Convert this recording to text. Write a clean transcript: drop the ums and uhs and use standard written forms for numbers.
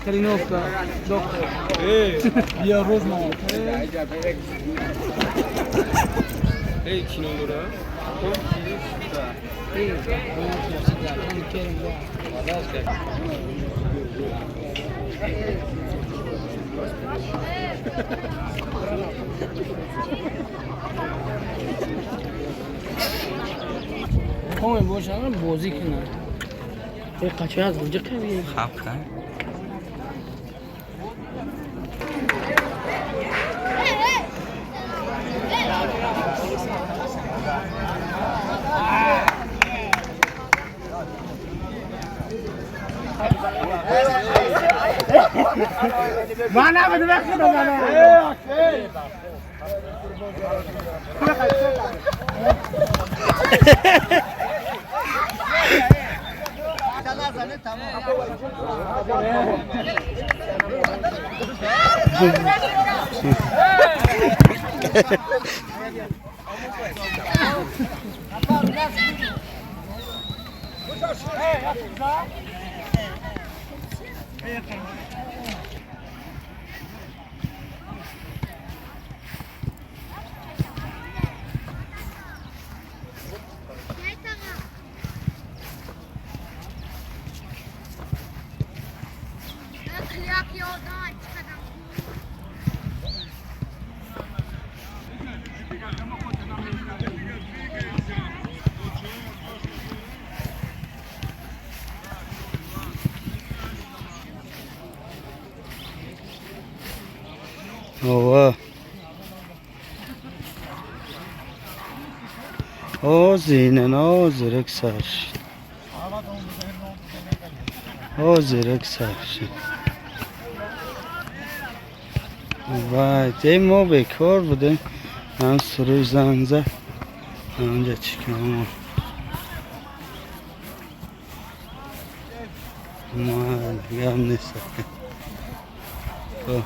Калиновка, доктор. Бия рӯз. Эй, чӣ ном дора? Коме бошад, бозӣ кунад. Э, қача аз буҷа кави? Хапка. Мана буда худо мана. Ова. Озина нозирак сар. Озирак сар. Вай, де мо бекор будем. Ҳам суруш занг зад. Ҳамҷа чӣ кунам? Ма гап нест. Хоб.